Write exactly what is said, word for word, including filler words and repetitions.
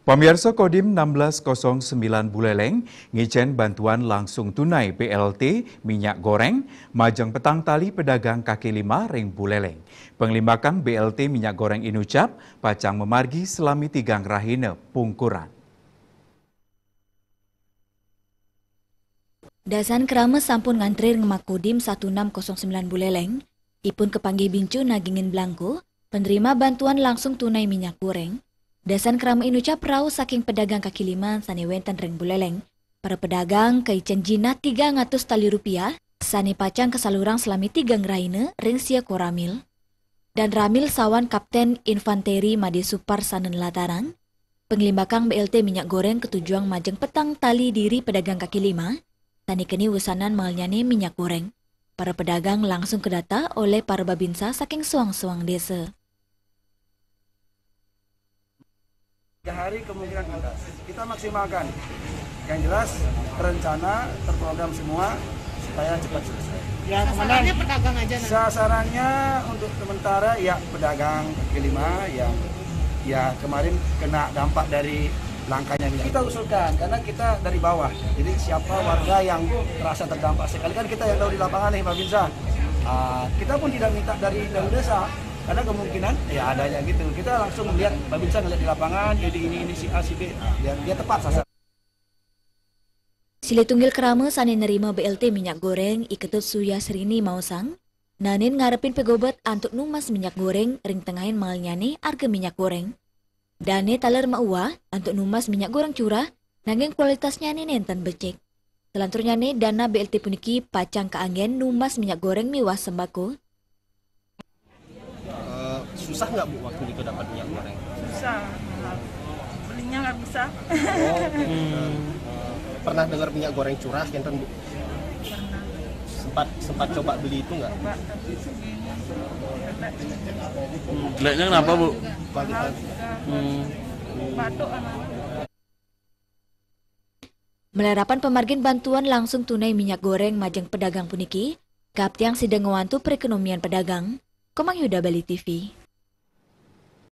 Pamiarsa, Kodim enam belas kosong sembilan Buleleng ngicén bantuan langsung tunai B L T minyak goreng majeng petang tali pedagang kaki lima ring Buleleng. Penglimbakang B L T minyak goreng inucap pacang mamargi salami tigang rahina pungkuran. Dasan krama sampun ngantri ring Makodim satu enam kosong sembilan Buleleng, ipun kapanggih bincu nagingin blangko, penerima bantuan langsung tunai minyak goreng. Dasan krama inucap rauh saking pedagang kaki lima sané wénten ring Buleleng. Para pedagang kaicén jinah tigang atus tali rupiah, sané pacang kasalurang salami tigang rahina ring sia Koramil. Danramil sawan Kaptén Infanteri Madé Supar sané nlatarang, penglimbakang B L T minyak goreng katujuang majeng petang tali diri pedagang kaki lima, sané keni wusanan mangannyané minyak goreng. Para pedagang langsung kadata olih para babinsa saking soang-soang désa. Tiga hari kemungkinan tuntas. Kita maksimalkan. Yang jelas, rencana terprogram semua supaya cepat selesai. Ya, sasarannya pedagang aja nanti. Sasarannya untuk sementara ya pedagang kaki lima yang ya kemarin kena dampak dari langkanya minyak. Kita usulkan karena kita dari bawah. Jadi siapa warga yang merasa terdampak, sekali kan kita yang tahu di lapangan nih, Babinsa. Ah, kita pun tidak minta dari, dari desa karena kemungkinan ya adanya gitu. Kita langsung melihat, Babinsa ngeliat di lapangan, jadi ini, ini si A, si B, ah, dia, dia tepat sasaran. Silih tunggil krama sané nerima B L T minyak goreng, I Ketut Suyasrini maosang, naenin ngarepin pagobet antuk numbas minyak goreng ring tengahin mangannyané arga minyak goreng. Dané taler mauwah antuk numbas minyak goreng curah, nanging kualitasnyané nénten becik. Salanturnyané dana B L T puniki pacang kaanggén numbas minyak goreng miwah sembako. Eh, susah nggak, Bu, waktu itu dapat minyak goreng? Susah. Belinya nggak bisa. Oh, oke. Eh, pernah dengar minyak goreng curah, kénten, Bu? Pernah. Sempat, sempat coba beli itu nggak? Coba, tapi segini. Jeleknya kenapa, Bu? Mahal juga. Hmm. Batuk anak. Malarapan pamargin bantuan langsung tunai minyak goreng majeng pedagang puniki, kaaptiang sida ngwantu perekonomian pedagang. Komang Yuda, Bali T V.